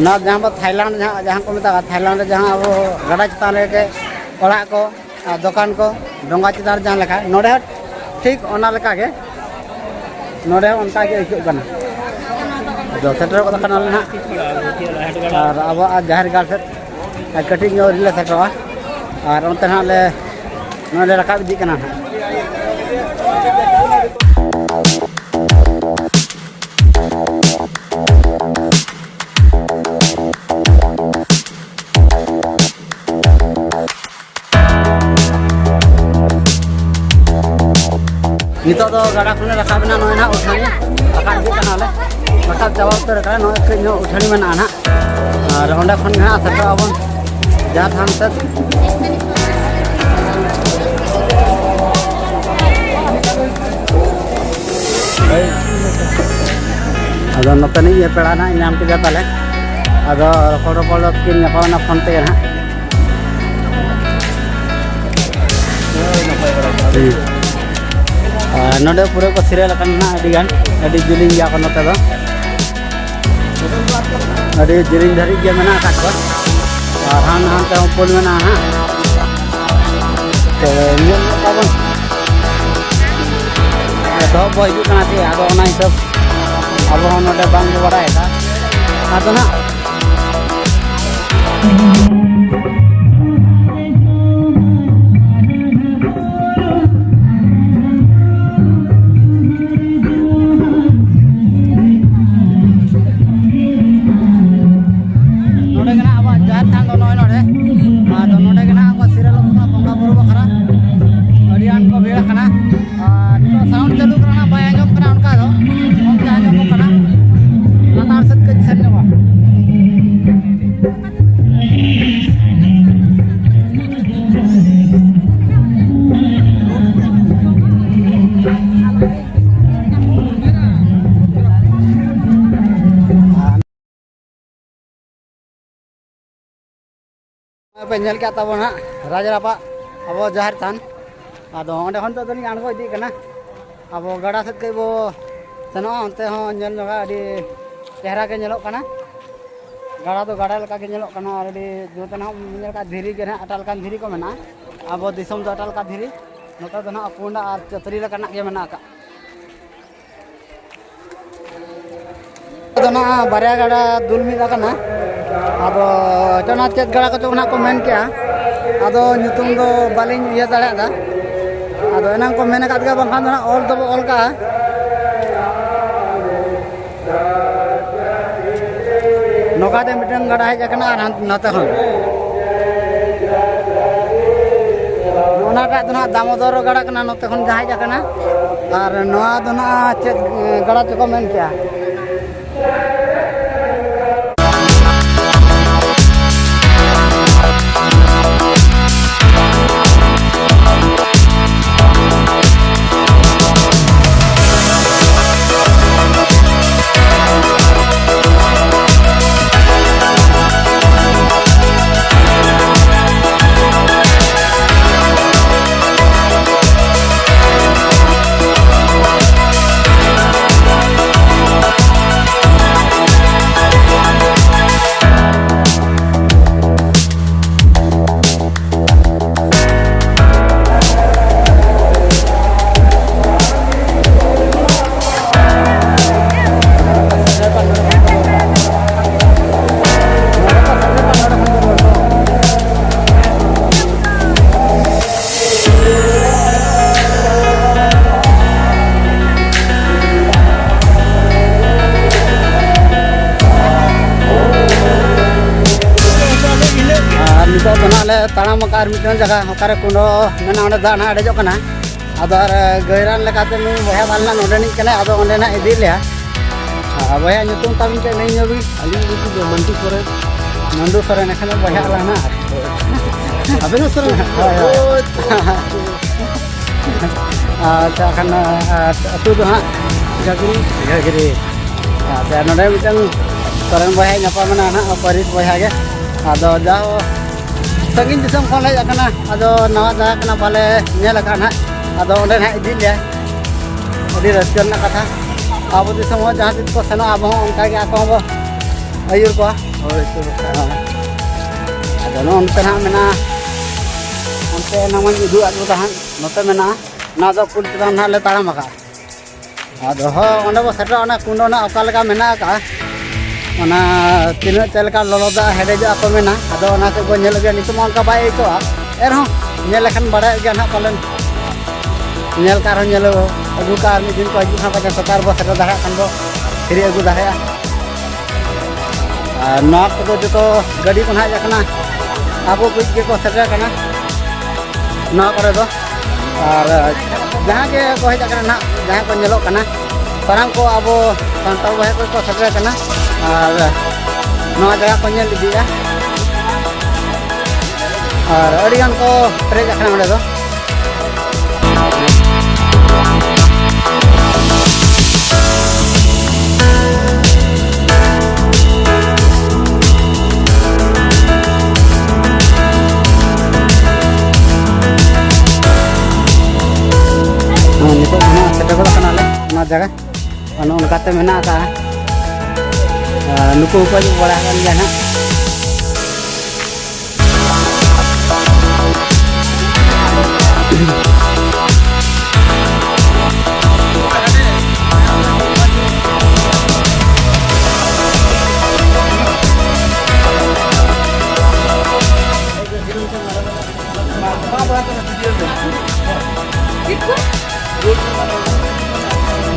ᱱᱚᱣᱟ ᱡᱟᱦᱟᱸ ᱵᱚ ᱛᱷᱟᱭᱞᱮᱱᱰ ᱡᱟᱦᱟᱸ, ᱡᱟᱦᱟᱸ ᱠᱚ ᱢᱮᱛᱟᱜᱼᱟ, ᱛᱷᱟᱭᱞᱮᱱᱰ ᱨᱮ ᱡᱟᱦᱟᱸ ᱟᱵᱚ ᱜᱟᱰᱟ ᱪᱮᱛᱟᱱ ᱨᱮᱜᱮ ᱚᱲᱟᱜ ᱠᱚ ᱟᱨ ᱫᱚᱠᱟᱱ ᱠᱚ, ᱰᱷᱚᱸᱜᱟ ᱪᱮᱛᱟᱱ ᱨᱮ ᱡᱟᱦᱟᱸ ᱞᱮᱠᱟ, ᱱᱚᱰᱮ ᱦᱚᱸ ᱴᱷᱤᱠ ᱚᱱᱟ ᱞᱮᱠᱟ ᱜᱮ, ᱱᱚᱰᱮ ᱦᱚᱸ ᱚᱱᱠᱟ ᱜᱮ ᱟᱹᱭᱠᱟᱹᱜ ᱠᱟᱱᱟ᱾ ᱟᱫᱚ ᱥᱮᱴᱮᱨ ᱜᱚᱫ ᱟᱠᱟᱱᱟᱞᱮ ᱱᱟᱦᱟᱜ, ᱟᱨ ᱟᱵᱚᱣᱟᱜ ᱡᱟᱦᱮᱨ ᱜᱟᱲ ᱥᱮᱫ ᱟᱨ ᱠᱟᱹᱴᱤᱡ ᱧᱚᱜ ᱨᱮᱞᱮ ᱥᱮᱴᱮᱨᱚᱜᱼᱟ᱾ ᱟᱨ ᱚᱱᱛᱮ ᱱᱟᱦᱟᱜ ᱞᱮ, ᱱᱚᱰᱮ ᱨᱟᱠᱟᱵ ᱤᱫᱤᱜ ᱠᱟᱱᱟ ᱱᱟᱦᱟᱜ᱾ ᱱᱤᱛᱚᱜ ᱫᱚ ᱜᱟᱰᱟ ᱠᱷᱚᱱᱞᱮ ᱨᱟᱠᱟᱵ ᱮᱱᱟ, ᱱᱚᱜᱼᱚᱭ ᱱᱟᱦᱟᱜ ᱩᱴᱷᱟᱹᱱᱤ ᱨᱟᱠᱟᱵ ᱤᱫᱤᱜ ᱠᱟᱱᱟᱞᱮ, ᱨᱟᱠᱟᱵ ᱪᱟᱵᱟ ᱩᱛᱟᱹᱨ ᱟᱠᱟᱱᱟ᱾ ᱱᱚᱜᱼᱚᱭ ᱠᱟᱹᱡ ᱧᱚᱜ ᱩᱴᱷᱟᱹᱱᱤ ᱢᱮᱱᱟᱜᱼᱟ ᱱᱟᱦᱟᱜ, ᱟᱨ ᱚᱸᱰᱮ ᱠᱷᱚᱱ ᱜᱮ ᱱᱟᱦᱟᱜ ᱥᱮᱴᱮᱨᱚᱜ ᱟᱵᱚᱱ ᱡᱟᱦᱮᱨ ᱛᱷᱟᱱ ᱥᱮᱫ᱾ ᱟᱫᱚ ᱱᱚᱛᱮᱱᱤᱡ ᱤᱭᱟᱹ ᱯᱮᱲᱟ ᱱᱟᱦᱟᱜ ᱤᱧ ᱧᱟᱢ ᱠᱮᱫᱮᱭᱟ ᱛᱟᱞᱮ, ᱟᱫᱚ ᱨᱚᱯᱚᱲ ᱨᱚᱯᱚᱲ ᱫᱚ ᱠᱤᱱ ᱧᱟᱯᱟᱢ ᱮᱱᱟ ᱯᱷᱳᱱ ᱛᱮᱜᱮ ᱱᱟᱦᱟᱜ᱾ ᱦᱩᱸ᱾ ᱟᱨ ᱱᱚᱰᱮ ᱯᱩᱨᱟᱹ ᱠᱚ serial ᱟᱠᱟᱱᱟ ᱱᱟᱦᱟᱜ ᱟᱹᱰᱤ ᱜᱟᱱ, ᱟᱹᱰᱤ ᱡᱮᱞᱮᱧ ᱜᱮᱭᱟ ᱠᱚ ᱱᱚᱛᱮ ᱫᱚ, ᱟᱹᱰᱤ ᱡᱮᱞᱮᱧ ᱫᱷᱟᱹᱨᱤᱡ ᱜᱮ ᱢᱮᱱᱟᱜ ᱟᱠᱟᱫ ᱠᱚᱣᱟ᱾ ᱟᱨ ᱦᱟᱱ ᱦᱟᱱᱛᱮ ᱦᱚᱸ ᱯᱳᱞ ᱢᱮᱱᱟᱜᱼᱟ ᱦᱟᱸᱜ᱾ ᱛᱚ ᱧᱮᱞ ᱧᱚᱜ ᱠᱚᱣᱟ ᱵᱚᱱ᱾ ᱮᱛᱚᱦᱚᱵ ᱵᱚ ᱦᱤᱡᱩᱜ ᱠᱟᱱᱟ ᱥᱮ, ᱟᱫᱚ ᱚᱱᱟ ᱦᱤᱥᱟᱹᱵ ᱟᱵᱚ ᱦᱚᱸ ᱱᱚᱰᱮ ᱵᱟᱝ ᱵᱚ ᱵᱟᱲᱟᱭᱮᱫᱟ᱾ ᱟᱫᱚ ᱱᱟᱜ ᱱᱚᱰᱮ ᱜᱮ ᱱᱟᱜ ᱟᱵᱚᱣᱟᱜ ᱡᱟᱦᱮᱨ ᱛᱷᱟᱱ ᱫᱚ ᱱᱚᱜᱼᱚᱭ ᱱᱚᱰᱮ᱾ ᱟᱫᱚ ᱱᱚᱰᱮ ᱜᱮ ᱱᱟᱜ ᱟᱵᱚ ᱥᱤᱨᱟᱹ ᱞᱚᱠᱷᱱᱟ ᱵᱚᱸᱜᱟ ᱵᱩᱨᱩ ᱵᱟᱠᱷᱨᱟ ᱟᱹᱰᱤ ᱟᱸᱴ ᱠᱚ ᱵᱷᱤᱲ ᱟᱠᱟᱱᱟ᱾ ᱟᱨ ᱱᱤᱛᱚᱜ sound ᱪᱟᱹᱞᱩ ᱠᱟᱱᱟ, ᱵᱟᱭ ᱟᱸᱡᱚᱢ ᱠᱟᱱᱟ ᱚᱱᱠᱟ ᱫᱚ, ᱚᱱᱠᱟ ᱟᱸᱡᱚᱢᱚᱜ ᱠᱟᱱᱟ᱾ ᱞᱟᱛᱟᱨ ᱥᱮᱫ ᱠᱟᱹᱡ ᱥᱮᱱ ᱧᱚᱜᱼᱟ᱾ ᱯᱮ ᱧᱮᱞ ᱠᱮᱫ ᱛᱟᱵᱚᱱ ᱦᱟᱸᱜ ᱨᱟᱡᱽ ᱨᱟᱯᱟᱜ ᱟᱵᱚ ᱡᱟᱦᱮᱨ ᱛᱷᱟᱱ᱾ ᱟᱫᱚ ᱚᱸᱰᱮ ᱠᱷᱚᱱ ᱱᱤᱛᱚᱜ ᱫᱚᱞᱤᱧ ᱟᱬᱜᱚ ᱤᱫᱤᱜ ᱠᱟᱱᱟ᱾ ᱟᱵᱚ ᱜᱟᱰᱟ ᱥᱮᱫ ᱠᱟᱹᱡ ᱵᱚ ᱥᱮᱱᱚᱜᱼᱟ, ᱚᱱᱛᱮ ᱦᱚᱸ ᱧᱮᱞ ᱧᱚᱜᱟ, ᱟᱹᱰᱤ ᱪᱮᱦᱨᱟ ᱜᱮ ᱧᱮᱞᱚᱜ ᱠᱟᱱᱟ᱾ ᱜᱟᱰᱟ ᱫᱚ ᱜᱟᱰᱟ ᱞᱮᱠᱟ ᱜᱮ ᱧᱮᱞᱚᱜ ᱠᱟᱱᱟ, ᱟᱨ ᱟᱹᱰᱤ ᱡᱩᱛ ᱱᱟᱦᱟᱜ ᱧᱮᱞ ᱠᱟᱜ ᱫᱷᱤᱨᱤ ᱜᱮ ᱱᱟᱦᱟᱜ ᱮᱴᱟᱜ ᱞᱮᱠᱟᱱ ᱫᱷᱤᱨᱤ ᱠᱚ ᱢᱮᱱᱟᱜᱼᱟ᱾ ᱟᱵᱚ ᱫᱤᱥᱚᱢ ᱫᱚ ᱮᱴᱟᱜ ᱞᱮᱠᱟ ᱫᱷᱤᱨᱤ, ᱱᱚᱛᱮ ᱫᱚ ᱱᱟᱦᱟᱜ ᱯᱩᱸᱰ ᱟᱨ ᱪᱟᱹᱛᱨᱤ ᱞᱮᱠᱟᱱᱟᱜ ᱜᱮ ᱢᱮᱱᱟᱜ ᱟᱠᱟᱫ᱾ ᱟᱫᱚ ᱱᱟᱦᱟᱜ ᱵᱟᱨᱭᱟ ᱜᱟᱰᱟ ᱫᱩᱞ ᱢᱤᱫ ᱟᱠᱟᱱᱟ᱾ ᱟᱫᱚ ᱚᱱᱟ ᱪᱮᱫ ᱜᱟᱰᱟ ᱠᱚᱪᱚ ᱱᱟᱦᱟᱜ ᱠᱚ ᱢᱮᱱ ᱠᱮᱜᱼᱟ, ᱟᱫᱚ ᱧᱩᱛᱩᱢ ᱫᱚ ᱵᱟᱹᱞᱤᱧ ᱩᱭᱦᱟᱹᱨ ᱫᱟᱲᱮᱭᱟᱫᱟ᱾ ᱟᱫᱚ ᱮᱱᱟᱝ ᱠᱚ ᱢᱮᱱ ᱟᱠᱟᱫ ᱜᱮᱭᱟ, ᱵᱟᱝᱠᱷᱟᱱ ᱫᱚ ᱱᱟᱦᱟᱜ ᱚᱞ ᱫᱚᱵᱚ ᱚᱞ ᱠᱟᱜᱼᱟ᱾ ᱱᱚᱝᱠᱟ ᱛᱮ ᱢᱤᱫᱴᱟᱝ ᱜᱟᱰᱟ ᱦᱮᱡ ᱟᱠᱟᱱᱟ ᱟᱨ ᱦᱟᱱ-, ᱱᱚᱛᱮ ᱠᱷᱚᱱ᱾ ᱚᱱᱟᱴᱟᱜ ᱫᱚ ᱱᱟᱦᱟᱜ ᱫᱟᱢᱳᱫᱚᱨ ᱜᱟᱰᱟ ᱠᱟᱱᱟ, ᱱᱚᱛᱮ ᱠᱷᱚᱱ ᱡᱟᱦᱟᱸ ᱦᱮᱡ ᱟᱠᱟᱱᱟ᱾ ᱟᱨ ᱱᱚᱣᱟ ᱫᱚ ᱱᱟᱦᱟᱜ ᱪᱮᱫ, ᱮ, ᱜᱟᱰᱟ ᱪᱚᱠᱚ ᱢᱮᱱ ᱠᱮᱜᱼᱟ? ᱚᱠᱟ ᱟᱨ ᱢᱤᱫᱴᱟᱝ ᱡᱟᱭᱜᱟ ᱚᱠᱟᱨᱮ ᱠᱩᱸᱰᱚ ᱢᱮᱱᱟᱜᱼᱟ, ᱚᱸᱰᱮ ᱫᱟᱜ ᱱᱟᱦᱟᱜ ᱟᱲᱮᱡᱚᱜ ᱠᱟᱱᱟ᱾ ᱟᱫᱚ ᱟᱨ ᱜᱟᱹᱭᱨᱟᱱ ᱞᱮᱠᱟᱛᱮ ᱱᱩᱭ ᱵᱚᱭᱦᱟ ᱵᱟᱞᱮ ᱱᱟᱦᱟᱜ ᱱᱚᱰᱮᱱᱤᱡ ᱠᱟᱱᱟᱭ, ᱟᱫᱚ ᱚᱸᱰᱮ ᱱᱟᱦᱟᱜ ᱤᱫᱤᱭᱮᱫ ᱞᱮᱭᱟ᱾ ᱟᱨ ᱵᱚᱭᱦᱟ ᱧᱩᱛᱩᱢ ᱛᱟᱵᱤᱱ ᱪᱮᱫ ᱞᱟᱹᱭ ᱧᱚᱜ ᱵᱤᱱ? ᱟᱹᱞᱤᱧ ᱧᱩᱛᱩᱢ ᱫᱚ ᱢᱟᱱᱰᱤ ᱥᱚᱨᱮᱱ᱾ ᱢᱟᱱᱰᱩ ᱥᱚᱨᱮᱱ, ᱮᱱᱠᱷᱟᱱ ᱫᱚ ᱵᱚᱭᱦᱟ ᱟᱞᱟᱝ ᱱᱟᱦᱟᱜ᱾ ᱟᱵᱮᱱ ᱦᱚᱸ ᱥᱚᱨᱮᱱ? ᱦᱳᱭ, ᱦᱳᱭ᱾ ᱟᱪᱪᱷᱟ, ᱠᱷᱟᱱ, ᱟᱨ ᱟᱹᱛᱩ ᱫᱚ ᱦᱟᱸᱜ? ᱜᱷᱟᱜᱽᱨᱤ᱾ ᱜᱷᱟᱜᱽᱨᱤ᱾ ᱟᱪᱪᱷᱟ, ᱱᱚᱰᱮ ᱢᱤᱫᱴᱟᱝ ᱥᱚᱨᱮᱱ ᱵᱚᱭᱦᱟᱭ ᱧᱟᱯᱟᱢ ᱮᱱᱟ ᱦᱟᱸᱜ, ᱯᱟᱹᱨᱤᱥ ᱵᱚᱭᱦᱟ ᱜᱮ᱾ ᱟᱫᱚ ᱡᱟᱦᱳ, ᱥᱟᱺᱜᱤᱧ ᱫᱤᱥᱚᱢ ᱠᱷᱚᱱ ᱦᱮᱡ ᱟᱠᱟᱱᱟ, ᱟᱫᱚ ᱱᱟᱣᱟ ᱡᱟᱭᱜᱟ ᱠᱟᱱᱟ, ᱵᱟᱞᱮ ᱧᱮᱞ ᱟᱠᱟᱫᱼᱟ ᱱᱟᱦᱟᱜ᱾ ᱟᱫᱚ ᱚᱸᱰᱮ ᱱᱟᱦᱟᱜ ᱤᱫᱤ ᱞᱮᱭᱟ᱾ ᱟᱹᱰᱤ ᱨᱟᱹᱥᱠᱟᱹ ᱨᱮᱱᱟᱜ ᱠᱟᱛᱷᱟ᱾ ᱟᱵᱚ ᱫᱤᱥᱚᱢ ᱦᱚᱸ ᱡᱟᱦᱟᱸ ᱛᱤᱥ ᱠᱚ ᱥᱮᱱᱚᱜᱼᱟ, ᱟᱵᱚ ᱦᱚᱸ ᱚᱱᱠᱟ ᱜᱮ ᱟᱠᱚ ᱦᱚᱸ ᱵᱚ ᱟᱹᱭᱩᱨ ᱠᱚᱣᱟ᱾ ᱦᱳᱭ, ᱥᱩᱨ ᱟᱠᱟᱱ᱾ ᱦᱮᱸ᱾ ᱟᱫᱚ ᱱᱚᱜᱼᱚ ᱱᱚᱛᱮ ᱱᱟᱦᱟᱜ ᱢᱮᱱᱟᱜᱼᱟ, ᱚᱱᱛᱮ ᱮᱱᱟᱝ ᱢᱟᱧ ᱩᱫᱩᱜ ᱟᱫ ᱠᱚ ᱛᱟᱦᱮᱸᱫ, ᱱᱚᱛᱮ ᱢᱮᱱᱟᱜᱼᱟ᱾ ᱱᱚᱣᱟ ᱫᱚ ᱯᱩᱞ ᱪᱮᱛᱟᱱ ᱱᱟᱦᱟᱜ ᱞᱮ ᱛᱟᱲᱟᱢ ᱟᱠᱟᱫᱼᱟ᱾ ᱟᱫᱚ ᱦᱚᱸ, ᱚᱸᱰᱮ ᱵᱚ ᱥᱮᱴᱮᱨᱚᱜᱼᱟ, ᱚᱱᱟ ᱠᱩᱸᱰ ᱚᱱᱟ ᱚᱠᱟ ᱞᱮᱠᱟ ᱢᱮᱱᱟᱜ ᱟᱠᱟᱫᱼᱟ, ᱚᱱᱟ ᱛᱤᱱᱟᱹᱜ ᱪᱮᱫ ᱞᱮᱠᱟ ᱞᱚᱞᱚ ᱫᱟᱜ ᱦᱮᱰᱮᱡᱚᱜᱼᱟ ᱠᱚ ᱢᱮᱱᱟ᱾ ᱟᱫᱚ ᱚᱱᱟ ᱠᱚ ᱵᱚ ᱧᱮᱞ ᱟᱹᱜᱩᱭᱟ᱾ ᱱᱤᱛᱚᱜ ᱢᱟ ᱚᱱᱠᱟ ᱵᱟᱭ ᱟᱹᱭᱠᱟᱹᱜᱼᱟ, ᱮᱱᱨᱮᱦᱚᱸ ᱧᱮᱞ ᱞᱮᱠᱷᱟᱱ ᱵᱟᱲᱟᱭᱚᱜ ᱜᱮᱭᱟ ᱱᱟᱦᱟᱜ ᱯᱟᱞᱮᱱ᱾ ᱧᱮᱞ ᱠᱟᱜ ᱨᱮᱦᱚᱸ ᱧᱮᱞ ᱟᱹᱜᱩ ᱠᱟᱜ, ᱟᱨ ᱢᱤᱫ ᱫᱤᱱ ᱠᱚ ᱦᱤᱡᱩᱜ ᱠᱷᱟᱱ ᱯᱟᱪᱮ ᱥᱚᱨᱠᱟᱨ ᱵᱚ ᱥᱮᱴᱮᱨ ᱫᱟᱲᱮᱭᱟᱜ ᱠᱷᱟᱱ ᱵᱚ ᱠᱤᱨᱤᱧ ᱟᱹᱜᱩ ᱫᱟᱲᱮᱭᱟᱜᱼᱟ᱾ ᱟᱨ ᱱᱚᱣᱟ ᱠᱚᱫᱚ ᱡᱚᱛᱚ ᱜᱟᱹᱰᱤ ᱠᱚ ᱱᱟᱦᱟᱜ ᱦᱮᱡ ᱟᱠᱟᱱᱟ, ᱟᱵᱚ ᱠᱚ ᱜᱮᱠᱚ ᱥᱮᱴᱮᱨ ᱟᱠᱟᱱᱟ ᱱᱚᱣᱟ ᱠᱚᱨᱮ ᱫᱚ᱾ ᱟᱨ ᱡᱟᱦᱟᱸ ᱜᱮ ᱠᱚ ᱦᱮᱡ ᱟᱠᱟᱱᱟ ᱱᱟᱦᱟᱜ, ᱡᱟᱦᱟᱸ ᱠᱚ ᱧᱮᱞᱚᱜ ᱠᱟᱱᱟ, ᱥᱟᱱᱟᱢ ᱠᱚ ᱟᱵᱚ ᱥᱟᱱᱛᱟᱲ ᱵᱚᱭᱦᱟ ᱠᱚ ᱥᱮᱴᱮᱨ ᱟᱠᱟᱱᱟ᱾ ᱟᱨ ᱱᱚᱣᱟ ᱡᱟᱭᱜᱟ ᱠᱚ ᱧᱮᱞ ᱤᱫᱤᱭᱮᱫᱼᱟ᱾ ᱟᱨ ᱟᱹᱰᱤ ᱜᱟᱱ ᱠᱚ ᱯᱮᱨᱮᱡ ᱟᱠᱟᱱᱟ ᱚᱸᱰᱮ ᱫᱚ᱾ ᱦᱮᱸ, ᱱᱤᱛᱚᱜ ᱫᱚ ᱦᱟᱸᱜ ᱥᱮᱴᱮᱨ ᱜᱚᱫ ᱟᱠᱟᱱᱟᱞᱮ ᱚᱱᱟ ᱡᱟᱭᱜᱟ᱾ ᱟᱨ ᱱᱚᱜᱼᱚ ᱱᱚᱝᱠᱟᱛᱮ ᱢᱮᱱᱟᱜ ᱟᱠᱟᱫᱼᱟ᱾ ᱟᱨ ᱱᱩᱠᱩ ᱦᱚᱸᱠᱚ ᱦᱤᱡᱩᱜ ᱵᱟᱲᱟ ᱟᱠᱟᱱ ᱜᱮᱭᱟ ᱦᱟᱸᱜ᱾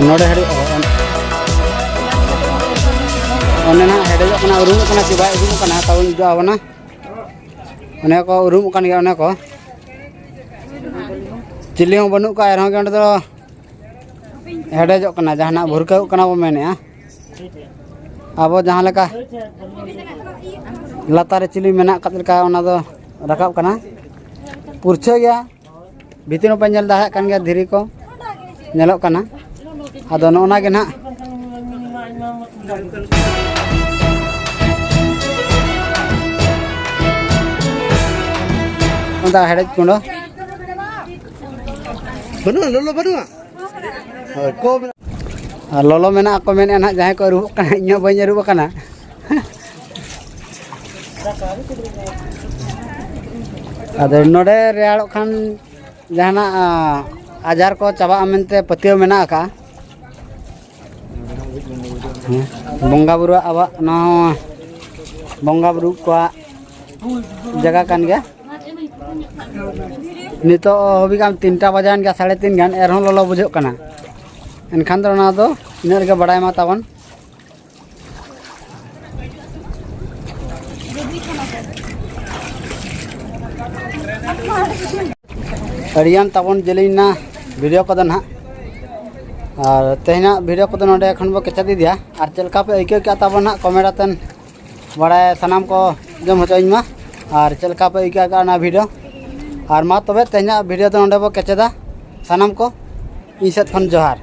ᱱᱚᱰᱮ ᱦᱮᱰᱮᱡ, ᱚᱱᱮ ᱱᱟᱦᱟᱜ ᱦᱮᱰᱮᱡᱚᱜ ᱠᱟᱱᱟ, ᱩᱨᱩᱢᱚᱜ ᱠᱟᱱᱟ ᱥᱮ ᱵᱟᱭ ᱩᱨᱩᱢᱚᱜ ᱠᱟᱱᱟ, ᱛᱟᱵᱚᱱ ᱩᱫᱩᱜ ᱟᱵᱚᱱᱟ᱾ ᱚᱱᱮ ᱠᱚ ᱩᱨᱩᱢᱚᱜ ᱠᱟᱱ ᱜᱮᱭᱟ, ᱚᱱᱮ ᱠᱚ ᱪᱤᱞᱤ ᱦᱚᱸ ᱵᱟᱹᱱᱩᱜ ᱠᱚᱣᱟ, ᱮᱱ ᱨᱮᱦᱚᱸ ᱜᱮ ᱚᱸᱰᱮ ᱫᱚ ᱦᱮᱰᱮᱡᱚᱜ ᱠᱟᱱᱟ, ᱡᱟᱦᱟᱱᱟᱜ ᱵᱷᱩᱨᱠᱟᱹᱜ ᱠᱟᱱᱟ ᱵᱚ ᱢᱮᱱᱮᱫᱼᱟ᱾ ᱟᱵᱚ ᱡᱟᱦᱟᱸ ᱞᱮᱠᱟ ᱞᱟᱛᱟᱨ ᱨᱮ ᱪᱤᱞᱤ ᱢᱮᱱᱟᱜ ᱟᱠᱟᱫ ᱞᱮᱠᱟ, ᱚᱱᱟ ᱫᱚ ᱨᱟᱠᱟᱵ ᱠᱟᱱᱟ, ᱯᱩᱨᱪᱷᱟᱹ ᱜᱮᱭᱟ᱾ ᱵᱷᱤᱛᱤᱨ ᱦᱚᱸᱯᱮ ᱧᱮᱞ ᱫᱟᱲᱮᱭᱟᱜ ᱠᱟᱱ ᱜᱮᱭᱟ, ᱫᱷᱤᱨᱤ ᱠᱚ ᱧᱮᱞᱚᱜ ᱠᱟᱱᱟ᱾ ᱟᱫᱚ ᱱᱚᱜᱼᱚ ᱱᱟ ᱜᱮ ᱱᱟᱦᱟᱜ ᱚᱱᱟ ᱦᱮᱰᱮᱡ ᱠᱩᱸᱰᱚ᱾ ᱵᱟᱹᱱᱩᱜᱼᱟ, ᱞᱚᱞᱚ ᱵᱟᱹᱱᱩᱜᱼᱟ᱾ ᱦᱳᱭ, ᱠᱚ ᱢᱮᱱᱟᱜᱼᱟ᱾ ᱟᱨ ᱞᱚᱞᱚ ᱢᱮᱱᱟᱜᱼᱟ ᱠᱚ ᱢᱮᱱᱮᱫᱼᱟ ᱱᱟᱦᱟᱜ, ᱡᱟᱦᱟᱸᱭ ᱠᱚ ᱟᱹᱨᱩᱵᱚᱜ ᱠᱟᱱᱟ, ᱤᱧ ᱦᱚᱸ ᱵᱟᱹᱧ ᱟᱹᱨᱩᱵ ᱟᱠᱟᱱᱟ᱾ ᱟᱫᱚ ᱱᱚᱰᱮ ᱨᱮᱭᱟᱲᱚᱜ ᱠᱷᱟᱱ ᱡᱟᱦᱟᱱᱟᱜ, ᱟ, ᱟᱡᱟᱨ ᱠᱚ ᱪᱟᱵᱟᱜᱼᱟ ᱢᱮᱱᱛᱮ ᱯᱟᱹᱛᱭᱟᱹᱣ ᱢᱮᱱᱟᱜ ᱟᱠᱟᱫᱼᱟ᱾ ᱦᱮᱸ, ᱵᱚᱸᱜᱟ ᱵᱩᱨᱩᱣᱟᱜ, ᱟᱵᱚᱣᱟᱜ ᱱᱚᱣᱟ ᱦᱚᱸ ᱵᱚᱸᱜᱟ ᱵᱩᱨᱩ ᱠᱚᱣᱟᱜ ᱡᱟᱭᱜᱟ ᱠᱟᱱ ᱜᱮᱭᱟ᱾ ᱱᱤᱛᱚᱜ ᱦᱟᱹᱵᱤᱡ ᱜᱟᱱ ᱛᱤᱱᱴᱟ ᱵᱟᱡᱟᱣᱮᱱ ᱜᱮᱭᱟ, ᱥᱟᱲᱮ ᱛᱤᱱ ᱜᱟᱱ, ᱮᱱ ᱨᱮᱦᱚᱸ ᱞᱚᱞᱚ ᱵᱩᱡᱷᱟᱹᱜ ᱠᱟᱱᱟ᱾ ᱮᱱᱠᱷᱟᱱ ᱫᱚ ᱚᱱᱟ ᱫᱚ ᱤᱱᱟᱹᱜ ᱨᱮᱜᱮ ᱵᱟᱲᱟᱭ ᱢᱟ ᱛᱟᱵᱚᱱ᱾ ᱟᱹᱰᱤᱜᱟᱱ ᱛᱟᱵᱚᱱ ᱡᱮᱞᱮᱧ ᱮᱱᱟ ᱵᱷᱤᱰᱤᱭᱳ ᱠᱚᱫᱚ ᱱᱟᱦᱟᱜ, ᱟᱨ ᱛᱮᱦᱮᱧᱟᱜ ᱵᱷᱤᱰᱤᱭᱳ ᱠᱚᱫᱚ ᱱᱚᱰᱮ ᱠᱷᱚᱱ ᱵᱚ ᱠᱮᱪᱮᱫ ᱤᱫᱤᱭᱟ᱾ ᱟᱨ ᱪᱮᱫ ᱞᱮᱠᱟ ᱯᱮ ᱟᱹᱭᱠᱟᱹᱣ ᱠᱮᱜᱼᱟ ᱛᱟᱵᱚᱱ ᱱᱟᱦᱟᱜ, ᱠᱚᱢᱮᱱᱴ ᱟᱛᱮᱱ ᱵᱟᱲᱟᱭ ᱥᱟᱱᱟᱢ ᱠᱚ ᱡᱚᱢ ᱦᱚᱪᱚᱧ ᱢᱟ᱾ ᱟᱨ ᱪᱮᱫ ᱞᱮᱠᱟ ᱯᱮ ᱟᱹᱭᱠᱟᱹᱣ ᱠᱟᱜᱼᱟ ᱚᱱᱟ ᱵᱷᱤᱰᱤᱭᱳ? ᱟᱨ ᱢᱟ ᱛᱚᱵᱮ ᱛᱮᱦᱮᱧᱟᱜ ᱵᱷᱤᱰᱤᱭᱳ ᱫᱚ ᱱᱚᱰᱮ ᱵᱚ ᱠᱮᱪᱮᱫᱟ᱾ ᱥᱟᱱᱟᱢ ᱠᱚ ᱤᱧ ᱥᱮᱫ ᱠᱷᱚᱱ ᱡᱚᱦᱟᱨ᱾